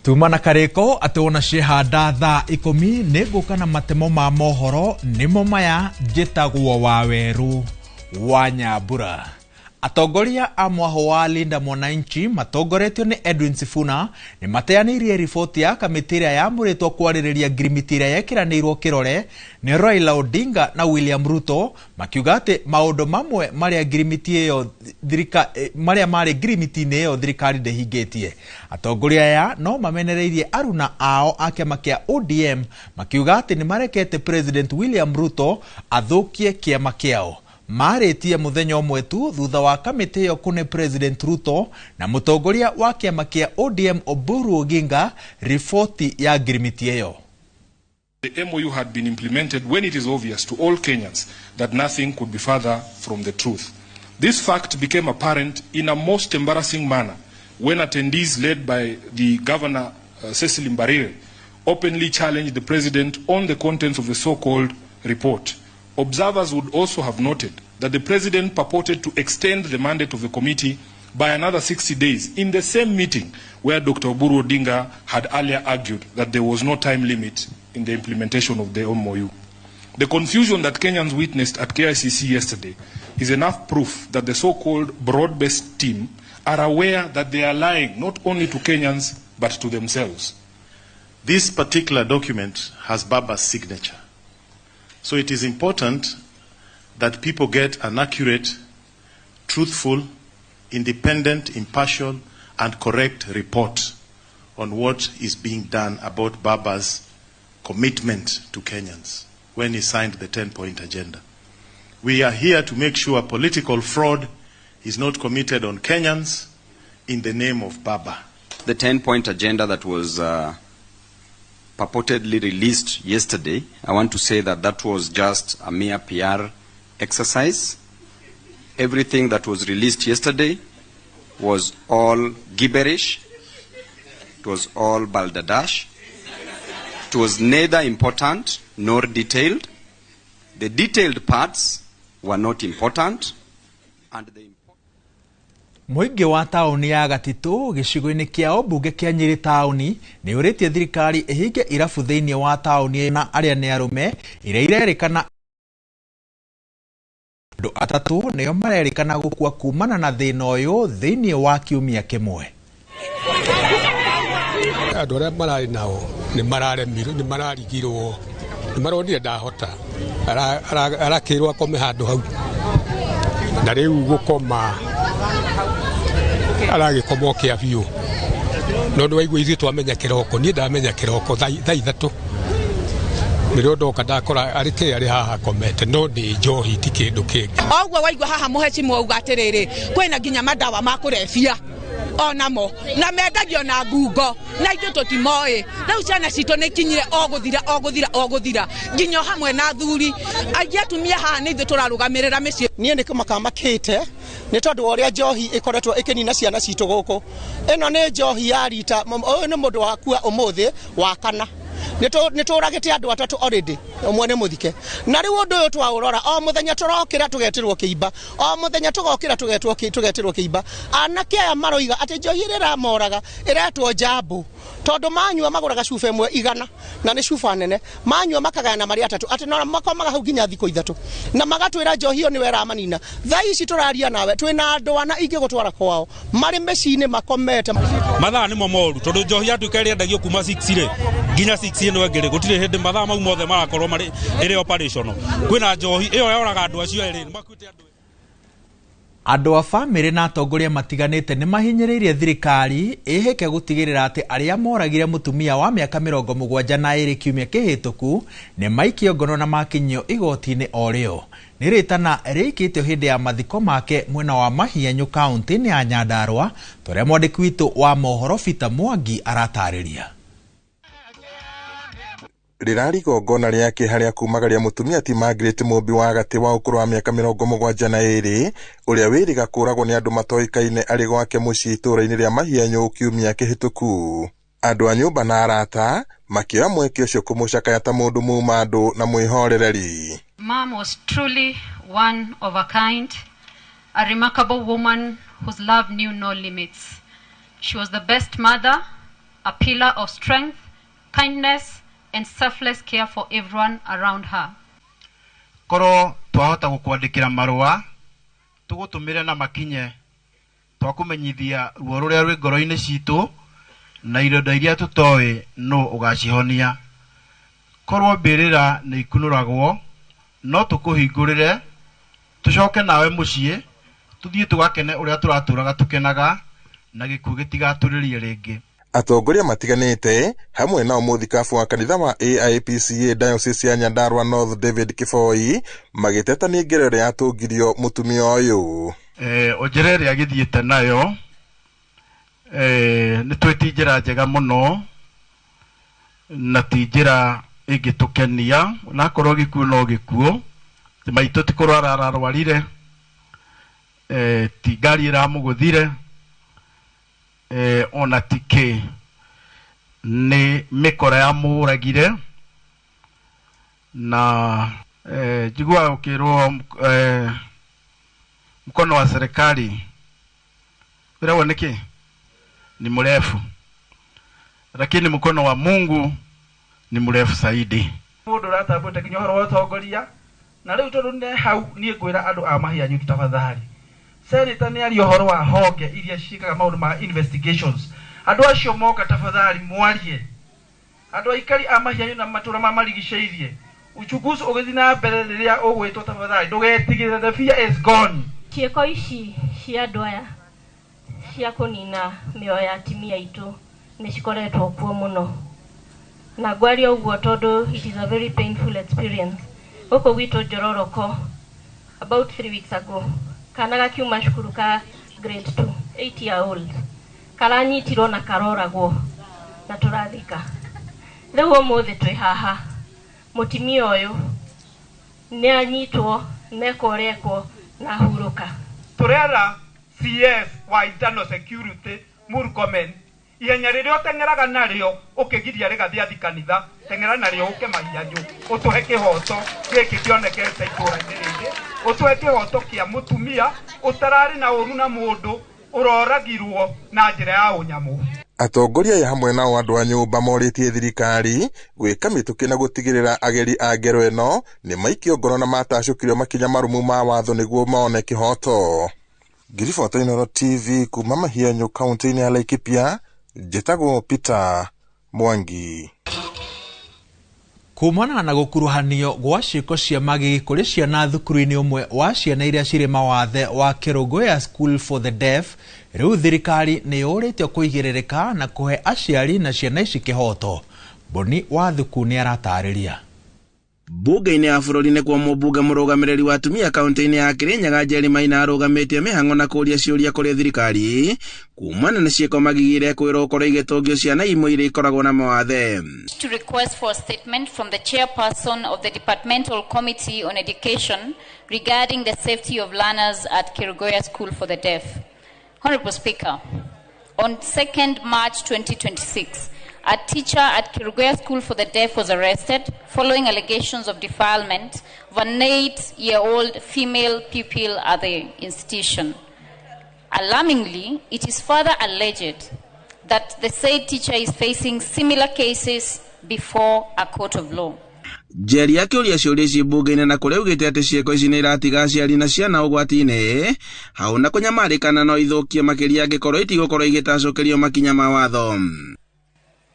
Tuma na karĩko atĩ wona ciehanda thaa 10 nĩ ngũka na matemo ma mohoro nĩmo maya. Njĩtagwo Wawerũ wa Nyambura. Atongoria a mwaho wa Linda Mwananchi matongoretio nĩ Edwin Sifuna nĩ mateanĩirie riboti ya kamĩtĩ ĩrĩa yamũrĩtwo kwarĩrĩria ngirimiti ĩrĩa yekĩranĩirwo kĩrore nĩ Raila Odinga na William Ruto, makiuga atĩ maũndũ mamwe marĩa ngirimiti ĩyo thirika marĩa marĩ ngirimiti-inĩ ĩyo thirikari ndĩhingĩtie. Atongoria aya no mamenereirie aruna ao a kĩama kĩa ODM, makiuga atĩ nĩ marekete President William Ruto athũkie kĩama kĩao. Marĩtie mũthenya ũmwe tu thutha wa kamĩtĩ ĩyo kũne President Ruto na mũtongoria wa kĩama kĩa ODM Oburu Oginga riboti ya ngirimiti ĩyo. The MOU had been implemented when it is obvious to all Kenyans that nothing could be further from the truth. This fact became apparent in a most embarrassing manner when attendees led by the governor, Cecily Mbarire, openly challenged the president on the contents of the so-called report. Observers would also have noted that the president purported to extend the mandate of the committee by another 60 days in the same meeting where Dr. Oburu Odinga had earlier argued that there was no time limit in the implementation of the MOU. The confusion that Kenyans witnessed at KICC yesterday is enough proof that the so-called broad-based team are aware that they are lying not only to Kenyans but to themselves. This particular document has Baba's signature. So it is important that people get an accurate, truthful, independent, impartial, and correct report on what is being done about Baba's commitment to Kenyans when he signed the 10-point agenda. We are here to make sure political fraud is not committed on Kenyans in the name of Baba. The 10-point agenda that was purportedly released yesterday, I want to say that that was just a mere PR exercise. Everything that was released yesterday was all gibberish. It was all balderdash. It was neither important nor detailed. The detailed parts were not important. And the Mũingĩ wa taũni ya Gatitũ gĩcigo-inĩ kĩa ũmbunge kĩa Nyĩrĩ taũni nĩ ũrĩtie thirikari ĩhinge irabu thĩinĩ wa taũni na arĩa nĩ arũme iria irerĩkana. Andũ atatũ nĩo marerĩkana gũkua kumana na thĩna ũyũ thĩinĩ wa kiumia kĩmwe. Andũ arĩa mararĩ nao nĩ mararemirwo, nĩ mararigirwo, nĩ maronire ndahota, arakĩrwo akome handũ hau, na rĩu gũkoma aragĩkoma okĩa biũ. No nĩ waigua ithuĩ twamenya kĩroko, niĩ ndamenya kĩroko thaa 3 nĩrĩo ndoka ndakora arĩ kĩ arĩ haha akomete, no nĩ njohi, ti kĩndũ kĩngĩ. Oguo waigua haha mũhecimu auga atĩrĩrĩ, kwĩna nginya madawa ma kũrebia onamo na mendagio na ngungo na ithuĩ tũtimoĩ. Rĩu ciana citũ nĩ ikinyire o gũthira, o gũthira, o gũthira, nginya o hamwe na athuri aingĩ. Atumia haha nĩ ithuĩ tũrarũgamĩrĩra mĩciĩ. Niĩ nĩ kũmaka makĩte nĩ tondũ wa ũrĩa njohi ĩkoretwo ĩkĩnina ciana citũ gũkũ. Ĩno nĩ njohi ya rita, ũyũ nĩ mũndũ wakua ũmũthĩ wa kana. Nĩ tũragĩte andũ atatũ already, ũmwe nĩ mũthike. Na rĩu ũndũ ũyũ twaũrora, o mũthenya tũrokĩra tũgetĩrwo kĩimba, o mũthenya tũgokĩra tũgetĩrwo kĩimba. Anake aya maroiga atĩ njohi ĩrĩa ĩramoraga ĩretwo njambu, tondũ manyua magũraga cuba ĩmwe 100, na nĩ cuba nene, manyua makagayana marĩ atatũ, atĩ no makomaga hau nginya thikũ 3, na magatwĩra njohi ĩyo nĩwe ĩramanina. Thaa ici tũraria nawe twĩna andũ ana ingĩgũtwara kwao marĩ mĩciĩ-inĩ makomete. Mathaa nĩmo moru, tondũ njohi yatuĩka ĩrĩendagio kuma 6 rĩ nginya 6 ĩno ĩngĩ rĩ, gũtirĩ hĩndĩ mathaa mau mothe marakorwo marĩ ĩrĩ operational. Kwĩna njohi ĩyo yoraga andũ acio erĩ makuĩte andũ. Andũ a bamĩrĩ na atongoria matiganĩte nĩ mahinyĩrĩirie thirikari ĩhĩke gũtigĩrĩra atĩ arĩa moragire mũtumia wa mĩaka 72 kiumia kĩhĩtũku nĩ maikio ngono na makinyio igoti-inĩ o rĩo. Nĩ rĩtana rĩikĩtio hĩndĩ ya mathiko make mwena wa Mahianyũ kaunti-inĩ ya Nyandarua, torĩa mwandĩki witũ wa mohoro Peter Mwangi aratarĩria. Rĩrarĩ igongona rĩa kĩeha rĩa kumagaria mũtumia ti Margaret Mũmbi wa gatĩ wa ũkũrũ wa mĩaka 72, ũrĩa wĩrĩga kũragwo nĩ andũ matoĩkaine arĩ gwake mũciĩ itũũra-inĩ rĩa Mahianyũ kiumia kĩhĩtũku. Andũ a nyũmba na arata makĩoya mweke ũcio kũmũcakaya ta mũndũ muma andũ na mwĩhorereri. Mom was truly one of a kind, a remarkable woman whose love knew no limits. She was the best mother, a pillar of strength, kindness, and selfless care for everyone around her. Korwo twahota gũkwandĩkĩra marũa tũgũtũmĩre na makinye twakũmenyithia ruo rũrĩa rwĩ ngoro-inĩ citũ na ironda iria tũtoĩ nũ ũgacihonia. Korwo mbĩrĩra nĩ ikunũragwo no tũkũhingũrĩre tũcoke nawe mũciĩ tũthiĩ tũgakene ũrĩa tũratũraga tũkenaga na gĩkuũ gĩtigatũrĩrie rĩngĩ. Atongoria matiganĩte hamwe nao mũthikabu wa kanitha wa AIPCA Diocese ya Nyandarua North David Kiboi magĩteta nĩ ngero ĩrĩa yatũngirio mũtumia ũyũ. Njĩra ĩrĩa agĩthiĩte nayo nĩ twĩ njĩra njega mũno na ti njĩra ĩngĩtũkenia, onakorwo gĩkuũ no gĩkuũ, maitũ ti kũrwara ararwarire, ti ngari ĩramũgũthire, ona ti kĩ, nĩ mĩkora yamũragire. Na njiguaga ũkĩrwo mkono wa serikali wĩragwo nĩkĩ ni mrefu, lakini mkono wa Mungu ni mrefu zaidi. Mũndũ ũratambũrĩte nginya ũhoro wa ũtongoria na rĩu tondũ nĩ hau niĩ ngwĩra andũ a Mahianyu tafadhali, senator nĩ aria ũhoro wa honge iria ciĩkaga maũndũ ma investigations. Andũ acio moka tafadhali mwarie, andũ aikari a Mahianyu na matũra ma marigicĩirie, uchunguzi ũgĩthiĩ na mbere rĩrĩa ũgwĩtwo tafadhali ndũgetigĩre, the fear is gone. Ciĩko ici cia andũ aya cia kũnina mĩoyo ya atumia aitũ nĩ cikoretwo kuo mũno, na ngwaria ũguo tondũ it is a very painful experience. Gũkũ gwitũ Njororoko about 3 weeks ago, kana gakiuma cukuru ka grade 2, 8 year old, karanyitirwo na karoragwo na tũrathika. Rĩu ũmũthĩ twĩ haha, mũtumia ũyũ nĩ anyitwo neka ũrĩa ekwo na ahurũka. Tũrera CS wa internal security Murkomen, ihenya rĩrĩa ũteng'eraga narĩo ũkĩgiria rĩgathiĩ athi kanitha, teng'era narĩo ũke Mahianyu ũtũhe kĩhoto gĩkĩ kĩonekete itũũra-inĩ rĩrĩ, ũtũhe kĩhoto kĩa mũtumia ũtararĩ na ũru na mũndũ ũroragirwo na njĩra ya ũnyamũ. Atongoria aya hamwe nao andũ a nyũmba morĩtie thirikari gwĩka mĩtũkĩ na gũtigĩrĩra ageri a ngero ĩno nĩ maikio ngoro na matacũkirio makinya marũmu ma watho nĩguo mone kĩhoto. Ngiribota Inooro TV kuma Mahianyu kaunti-inĩ ya Laikipia, njĩtagwo Peter Mwangi. Kumana na gũkuruhanio gwa ciĩko cia magigi kũrĩ ciana thukuru-inĩ ũmwe wa ciana iria cirĩ mawathe wa Kerugoya School for the Deaf, rĩu thirikari nĩ yũrĩtio kũigĩrĩrĩka na kũhe aciari na ciana ici kĩhoto. Boni Wathuku nĩ aratarĩria. Bunge-inĩ ya bũrũri nĩkuo mũmbunge mũrũgamĩrĩri wa atumia kaunti-inĩ ya Kirinyaga Njeri Maina arũgamĩtie mĩhang'o na kũũria ciũria kũrĩ thirikari kumana na ciĩko magigi iria kwĩrwo gũkorwo igĩtũngio ciana imwe iria ikoragwo na mawathe. To request for a statement from the chairperson of the Departmental Committee on Education regarding the safety of learners at Kerugoya School for the Deaf. Honorable Speaker, on 2nd March 2026, a teacher at Kerugoya School for the Deaf was arrested following allegations of defilement of an 8-year-old female pupil at the institution. Alarmingly, it is further alleged that the said teacher is facing similar cases before a court of law. Njeri akĩũria ciũria ici mbunge-inĩ na kũrĩa augĩte atĩ ciĩko ici nĩ iratiga aciari na ciana ũgwati-inĩ hau na kũnyamarĩkana no ithũkie makĩria angĩkorwo itigũkorwo igĩtacũkĩrio makinya ma watho.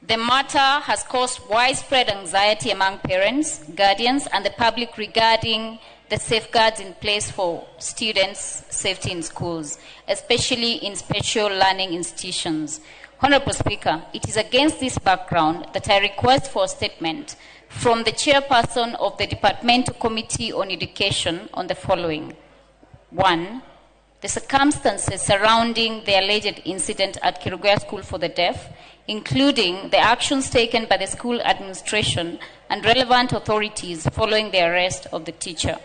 The matter has caused widespread anxiety among parents, guardians, and the public regarding the safeguards in place for students' safety in schools, especially in special learning institutions. Honorable Speaker, it is against this background that I request for a statement from the chairperson of the Departmental Committee on Education on the following. 1. The circumstances surrounding the alleged incident at Kerugoya School for the Deaf, including the actions taken by the school administration and relevant authorities following the arrest of the teacher.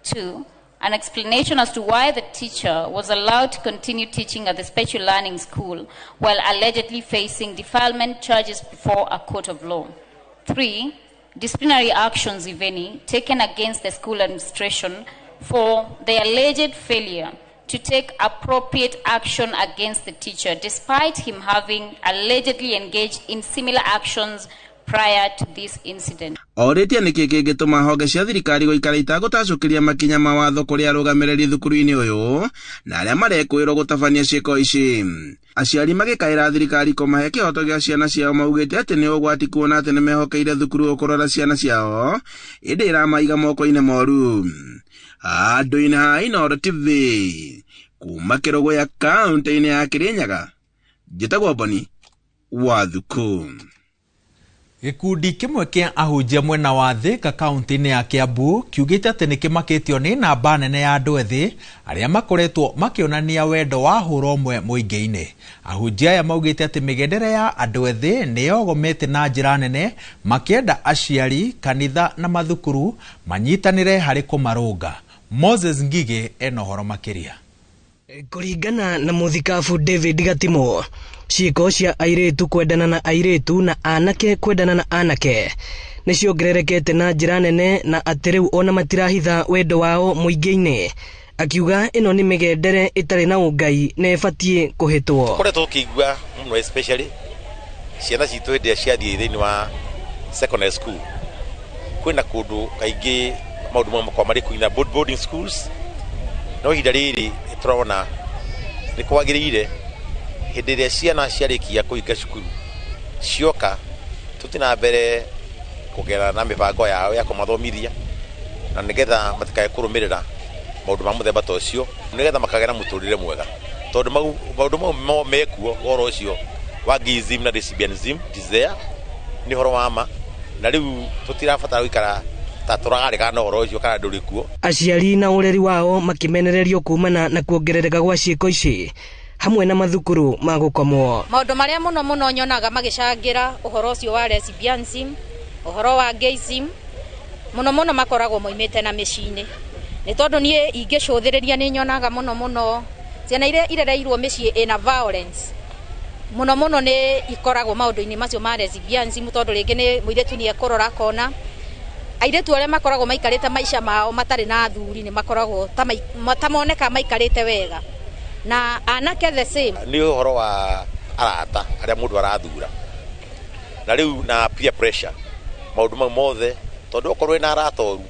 2. An explanation as to why the teacher was allowed to continue teaching at the special learning school while allegedly facing defilement charges before a court of law. 3. Disciplinary actions, if any, taken against the school administration for the alleged failure to take appropriate action against the teacher, despite him having allegedly engaged in similar actions prior to this incident. Orĩtie nĩkĩ kĩngĩtũma honge cia thirikari gũikara itagũtacũkĩria makinya ma watho kũrĩ arũgamĩrĩri thukuru-inĩ ũyũ na arĩa marekũĩrwo gũtabania ciĩko ici. Aciari magĩkaĩra thirikari kũmahe kĩhoto gĩa ciana ciao maugĩte atĩ nĩ ũgwati kuona atĩ nĩmehokeire thukuru ũyũ kũrora ciana ciao ĩndĩ ĩramaiga moko-inĩ moru. Andũ-inĩ ha Inooro TV kuma Kĩrũgũya kaũntĩ-inĩ ya Kĩrĩnyaga, njĩtagwo Boni Wathuku. Gĩkundi kĩmwe kĩa ahunjia mwena wa Thika kaũntĩ-inĩ ya Kiambu kiugĩte atĩ nĩ kĩmakĩtio nĩ namba nene ya andũ ethĩ arĩa makoretwo makĩonania wendo wa hũra ũmwe mũingĩ-inĩ. Ahunjia aya maugĩte atĩ mĩgendere ya andũ ethĩ nĩ yogomete na njĩra nene makĩenda aciari, kanitha na mathukuru manyitanĩre harĩ kũmarũnga. Moses Ngigĩ ena ũhoro makĩria. Kũringana na mũthikabu David Gatimo, ciĩko cia airĩtu kwendana na airĩtu na anake kwendana na anake nĩ ciongererekete na njĩra nene na atĩ rĩu ona matirahitha wendo wao mũingĩ-inĩ. Akiuga ĩno nĩ mĩgendere ĩtarĩ na ũngai na ĩbatiĩ kũhĩtwo. Koretwo ũkĩigua mũno especially ciana citũ hĩndĩ ĩrĩa ciathiĩ thĩinĩ wa secondary school, kwĩna kũndũ kaingĩ maũndũ mamwe makoragwo marĩ kũina boarding schools, no ihinda rĩrĩ tũrona nĩ kwagĩrĩire hĩndĩ ĩrĩa ciana ciarĩkia kũhinga cukuru cioka tũthiĩ na mbere kũgera na mĩbango yao ya kũmathomithia na nĩgetha matikae kũrũmĩrĩra maũndũ ma mũthemba ta ũcio, nĩgetha makagĩa na mũtũrĩre mwega, tondũ maũndũ mau mekuo ũhoro ũcio wa gayism na lesbianism is there, nĩ ũhoro wa ma, na rĩu tũtirabatara gũikara ta tũragarĩkana na ũhoro ũcio kana ndũrĩ kuo. Aciari na ũreri wao makĩmenererio kumana na kuongerereka gwa ciĩko ici hamwe na mathukuru ma gũkomwo. Maũndũ marĩa mũno mũno nyonaga magĩcangĩra ũhoro ũcio wa lesbianism, ũhoro wa gayism, mũno mũno makoragwo moimĩte na mĩciĩ-inĩ. Nĩ tondũ niĩ ingĩcũthĩrĩria nĩ nyonaga mũno mũno ciana iria irereirwo mĩciĩ ĩna violence mũno mũno nĩ ikoragwo maũndũ-inĩ macio ma lesbianism, tondũ rĩngĩ nĩ mũirĩtu nĩ ekũrora akona airĩtu arĩa makoragwo maikarĩte maica mao matarĩ na athuri nĩ makoragwo ta moneka maikarĩte wega na anake the same. Nĩ ũhoro wa arata arĩa mũndũ arathura na rĩu na peer pressure, maũndũ mau mothe, tondũ okorwo wĩna arata oru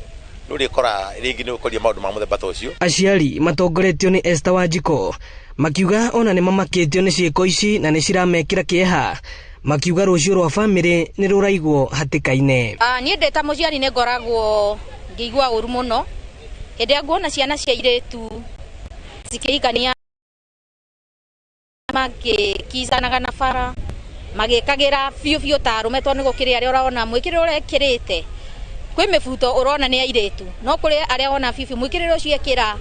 nĩ ũrĩkora rĩngĩ nĩ ũkoria maũndũ ma mũthemba ta ũcio. Aciari matongoretio nĩ Esther Wanjikũ makiuga ona nĩ mamakĩtio nĩ ciĩko ici na nĩ ciramekĩra kĩeha, makiuga rũciũ rwa bamĩrĩ nĩ rũraigwo hatĩka-inĩ. Niĩ ndĩ ta mũciari nĩ ngoragwo ngĩigua ũru mũno hĩndĩ ĩrĩa nguona ciana cia airĩtu cikĩhikania magĩkicanaga na bara magĩkagĩra biũ biũ ta arũme, tondũ nĩ gũkĩrĩ arĩa ũrona mwĩkĩrĩre ũrĩa ekĩrĩte kwĩ mĩbuto ũrona nĩ airĩtu, no kũrĩ arĩa wona biũ biũ mwĩkĩrĩre ũcio ekĩra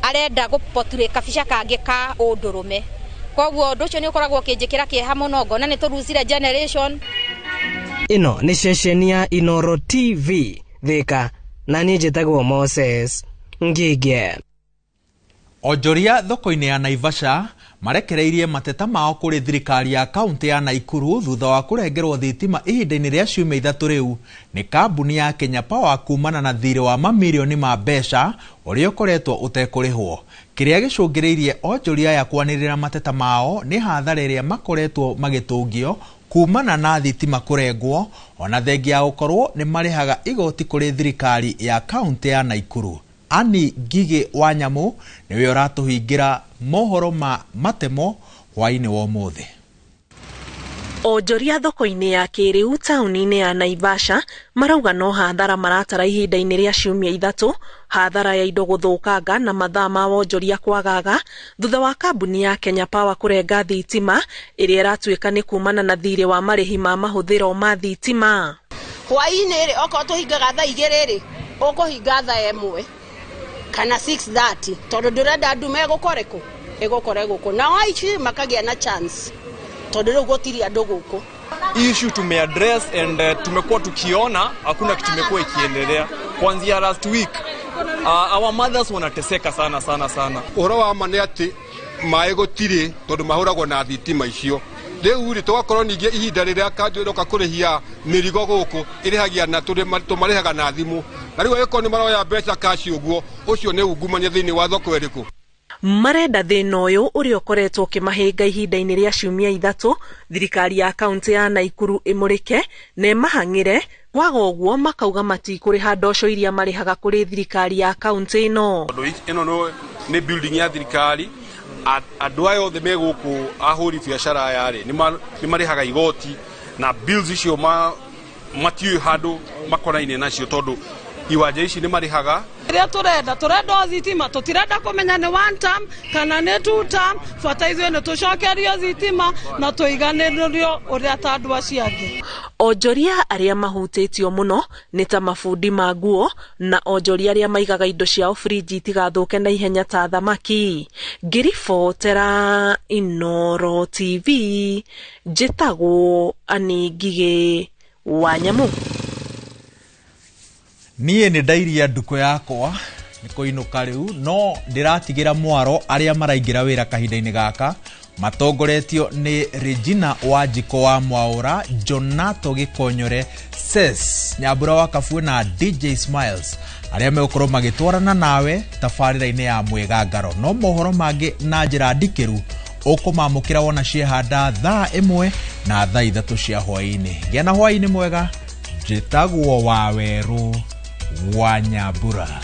arenda gũpoturĩ kabica kangĩ ka ũndũrũme. Koguo ũndũ ũcio nĩ ũkoragwo ũkĩnjĩkĩra kĩeha mũno, ngona nĩ tũrucire generation. Ĩno nĩ ceceni ya Inooro TV Thika, na niĩ njĩtagwo Moses Ngige. Onjoria thoko-inĩ ya Naivasha marekereirie mateta mao kũrĩ thirikari ya kaũntĩ ya Naikuru thutha wa kũrengerwo thitima ihinda-inĩ rĩa ciumia ithatũ rĩu nĩ kambuni ya Kenya Power kumana na thirĩ wa mamirioni ma mbeca ũrĩa ũkoretwo ũtekũrĩhwo. Kĩrĩa gĩcũngĩrĩirie onjoria aya kwanĩrĩra mateta mao nĩ hathara ĩrĩa makoretwo magĩtũngio kumana na thitima kũrengwo ona thengia ya gũkorwo nĩ marĩhaga igoti kũrĩ thirikari ya kaũntĩ ya Naikuru. Ani Ngigĩ wa Nyamũ nĩwe ũratũhingĩra mohoro ma matemo hwaĩ-inĩ wa ũmũthĩ. Onjoria thoko-inĩ ya kĩrĩu taũni-inĩ ya Naivasha marauga no hathara maratara ihinda-inĩ rĩa ciumia ithatũ, hathara ya indo gũthũkanga na mathaa ma wonjoria kwagaga thutha wa kambuni ya Kenya Power kũrenga thitima ĩrĩa ĩratuĩka nĩ kumana na thirĩ wa marĩhi ma mahũthĩro ma thitima. Hwaĩ-inĩ rĩ, okorwo tũhingaga thaa igĩrĩ rĩ, ũkũhinga thaa ĩmwe kana 6:30 tondũ ndũrenda ndume ĩgũkore kũ ĩgũkore gũkũ, nao aici makagĩa na chance tondũ rĩu gũtirĩ andũ gũkũ. Issue tumeaddress and tumekuwa tukiona hakuna kitu imekuwa ikiendelea kuanzia last week. Our mothers wanateseka sana sana sana. Ũhoro wa ma nĩ atĩ maĩ gũtirĩ tondũ mahũragwo na thitima icio. Rĩu rĩ tũgakorwo ningĩ ihinda rĩrĩa kanjũ ĩroka kũrĩhia mĩrigo gũkũ ĩrĩhagia na tũmarĩhaga na thimũ, na rĩu angĩkorwo nĩ maroya mbeca kaci ũguo, ũcio nĩ ungumania thĩinĩ wa thoko ĩrĩkũ. Marenda thĩna ũyũ ũrĩa ũkoretwo ũkĩmahĩnga ihinda-inĩ rĩa ciumia 3, thirikari ya kaunti ya Naikuru ĩmũrĩke na ĩmahang'ĩre, kwaga ũguo makauga matikũrĩha ndoco iria marĩhaga kũrĩ thirikari ya kaunti ĩno. Tondũ ĩno nĩ building ya thirikari, andũ aya othe me gũkũ ahũri biacara aya rĩ, nĩ marĩhaga igoti na bills icio matiũĩ handũ makonaine nacio tondũ iwanja ici nĩ marĩhaga. Rĩrĩa tũrenda o thitima, tũtirenda kũmenya nĩ one term kana nĩ two term, bata ithuĩ nĩ tũcokerio thitima na tũiganĩrio ũrĩa ta andũ acio angĩ. Onjoria arĩa mahutĩtio mũno nĩ ta mabundi ma nguo na onjoria arĩa maigaga indo ciao friji itigathũke na ihenya ta thamaki. Ngĩribotera Inooro TV, njĩtagwo Annie Ngigĩ wa Nyamũ. Niĩ nĩ ndairia ndukũ yakwa nĩ kũinũka rĩu, no ndĩratigĩra mwaro arĩa maraingĩra wĩra kahinda-inĩ gaka matongoretio nĩ Regina Wanjiko wa Mwaũra, Jonato Gĩkonyore, Ses Nyambura wa Kabue na DJ Smiles arĩa megũkorwo magĩtwarana nawe tabarĩra-inĩ ya Mwĩgangaro. No mohoro mangĩ na njĩra ndikĩru ũkũmamũkĩra wona ciehanda thaa 1 na thaa 3 cia hwaĩ-inĩ. Gĩa na hwaĩ-inĩ mwega. Njĩtagwo Wawerũ wa Nyambura.